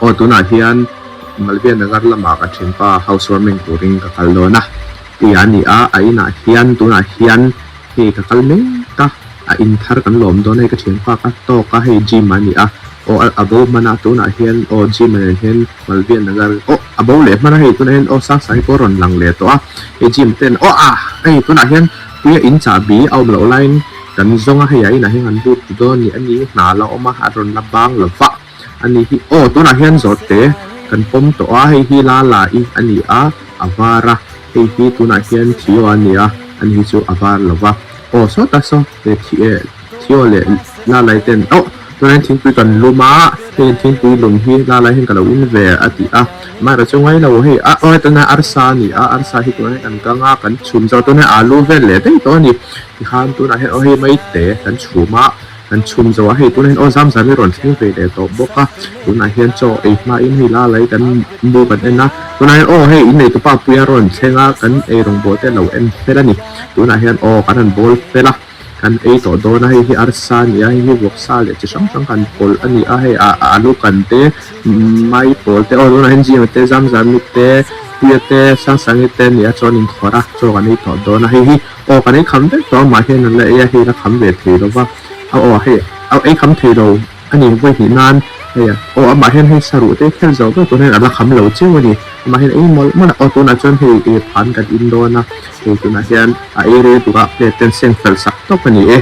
Aw tunah hian Malviya Nagar lamah ka thianpa housewarming turin ka kal dawn a, puia a ni a, a inah hian tunah hian hei ka kal mek a, a in thar kan lawm dawn a hei ka thianpa ka tawk a hei gym a ni a, aw a bo hman a tunah hian aw gym a nen hian Malviya Nagar aw a bo leh hman a hei tunah hian aw Sangsangi pawh a rawn lang leh tawh a, hei gym ten aw ah hei tunah hian puia in chahbi a awm loh laiin kan zawng a hei a inah hian kan lut dawn a ni a ni hna la awm a a rawn la bang lo va. A ni hi aw tunah hian zawhte kan pawm tawh a hei hi la la i a ni a a var a hei hi tunah hian Theo a ni a a ni hi chu a var lo va aw sawta saw he thi eh Theo leh la lai ten aw tunah hian thingpui kan lum a hei thingpui lum hi la lai hian ka lo in ve a ti a amaherawhchu chu ngai lo hei a aw tunah arsa a ni a arsa hi tunah hian kan kang a kan chhum zawh tunah hian alu vel leh daih tawh a ni tikhan tunah hian aw hei maite kan chhum a. Kan chhum zo a, hei tunah hian aw zam zam hi rawn thleng ve leh tawh bawk a, tunah hian chaw ei hmain hei la lai kan mu kan en a, tunah hian aw hei innei tupa puia rawn thleng a, kan ei rawngbâwl te lo en fel a ni, tunah hian aw kan han bawl fel a, kan ei tawh dawn a, hei hi arsa a ni a, hei hi vawksa leh chi hrang hrang kan pawlh a ni a, hei ah alu kan te mai pawl te aw tunah hian gym te zam zam te puia te sangsangi te a ni a chuan inkhawrh a, chaw kan ei tawh dawn a, hei hi. Aw kan ei kham vek tawh a mah hian an la ei a hei la kham ve thei lo va a aw hei a ei kham thei lo a ni vawi hnih nan hei a aw amah hian hei saruh te khel zo vek tur hian a la kham lo chiu a ni amah hian ei mawlh mawlh a aw tunah chuan hei ih phan kan in dawn a hei tunah hian a ei rei tuk a plate ten seng fel sak tawp a ni e.